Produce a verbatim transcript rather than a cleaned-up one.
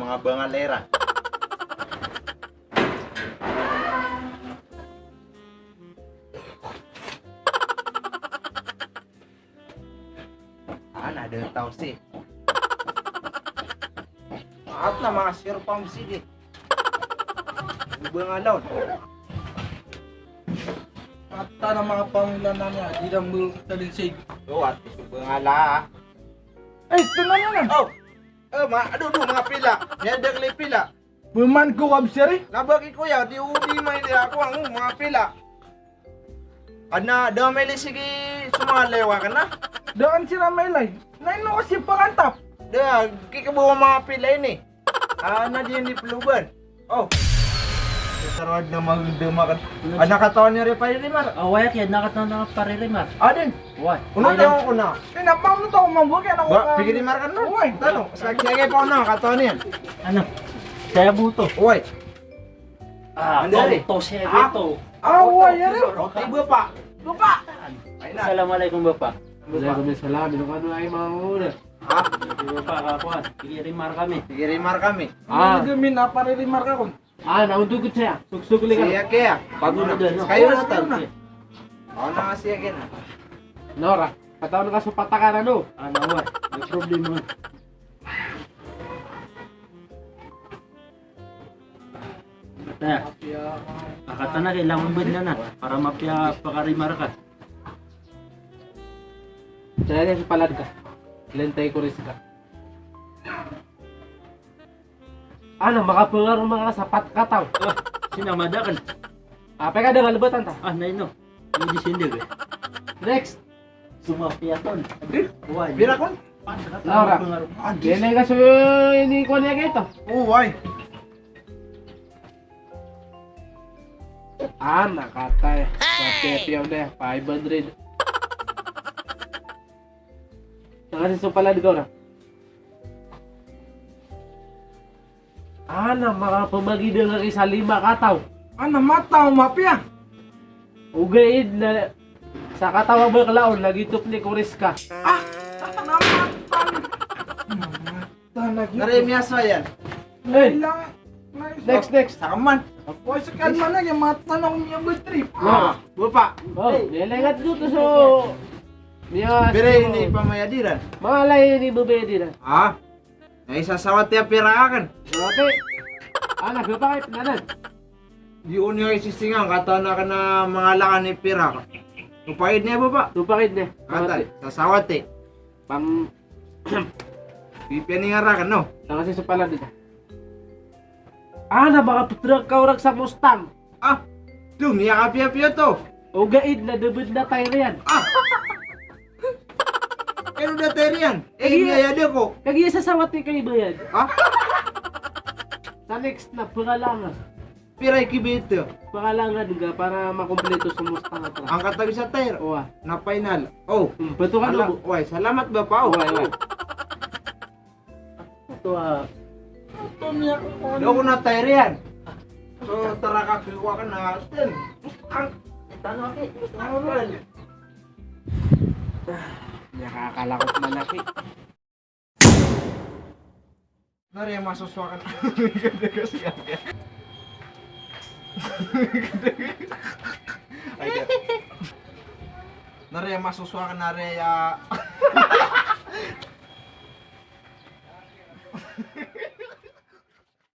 Manga bangal iran. Ana da taw si. At na manga sir pang sigi. Ubang alon. At na manga pangilan na niya, di dang bu talinsig. O, at ubang ala. Ay, ito na naman. O, o, ma, ado, do, manga pila. Niya dagli pila. Beman ko kabsari? Na baki ko ya, di udi may di ako ang mga pila. Adna da mailay sigi sumalewa ka na? Da an sira mailay. Na ino kasi pangantap? Da, kikabo mga pila ini. Ah, na di ini peluban. O. Sarwad na magdama ka. Adna katawan niyo ri paririmar? Away, kaya adna katawan na paririmar. Adin. Why? Uno tayo ko na. Kaya na, paano tayo mambuo? Kaya na ko ba, na pigiri markan na. Why? Tano, sa kaya pa na, katawan niyan. Ano? Saya buto. Why? Ah, andari. Tonto siya, ah, buto. Ah, why, yari? Roti, Bapa. Bapa. Ay na. Assalamualaikum, Bapa. Waalaikumsalam. Ino kano ay mga muna? Ah, Bapa, kakuan. Pigiri mar kami. Pigiri mar kami. Ah. Ano gamin, apa ri mar ka kon? Ah, na untuk ko siya. Suksuk lika. Siya kaya. Paguna. Ano, ano? Kayo na sa tawag. Ano nga siya kaya na? Nora, katawan ka so patakaran, no? Ano, wala. May problema. Kata. Akata na, kailangan ba na na? Para mapiya pakarimar ka. Saya niya sa palad ka. Lentay ko rin ka. Ano, makapangaroma ka sa pat kataw? Ah, sina madakel. Ah, peka da nga lebatan ta. Ah, na ino. Hindi sindi, eh. Next. Sumapiya ton. Why? Pira kon? Laura. Dene ka so ini ko niya kito. O, why? Ana, katay. Mapiya-piya on daya, five hundred. Tangasi so palad ka ora. Ana, makapamagida nga ki sa lima kataw. Ana, mataw, mapiya. Ogaid na sa kataw a bakla on, lagid o pnikuriska. Ah, ana, mataw. Mataw lagi. Nari, miyaso iyan. Hey. Next, next. Sakaman. Oy, sakaman na, mataw na ko miyabatri. Ah, Bapa. O, miyalengat ko to so. Pira ini pamayad iran? Malay ini babayad iran. Ah. Na isasawat iyan pira aken. Sawat iyan. Ana, Bapa, ay, penanan. Di on iyan isisingan, katawan aken a mangalakan i pira. Tupaid niya, Bapa. Tupaid niya. Katawan, sasawat iyan. Pang, pipiya ni ngaraken, no? Tangasi so palad ita. Ana, makapetrak ka orak sa Mustang. Ah, do, miyakapiya-piya to. Ogaid na debed na tayr iyan. Ah. Kano da tayr iyan? Eh, kagiya, miyayad ako. Kagiya sasawat i kaibayad. Ah? Sa next na, pangalangan. Pira i kibayad to? Pangalangan nga para makompleto so Mustang a trak. Angkat a bisa tayr? Owa. Na final. O. Hmm, beto ka do. Ala, way, salamat, Bapa. Way, way. Ito, ah. Ito niya ko. Daw ko na tayr iyan. So, tara ka, kiwa ka na, Austin. Ang, tano, aki. Niya kakalakot na laki. Nari a masosowa ka na. Ay, di. Nari a masosowa ka na, nari a.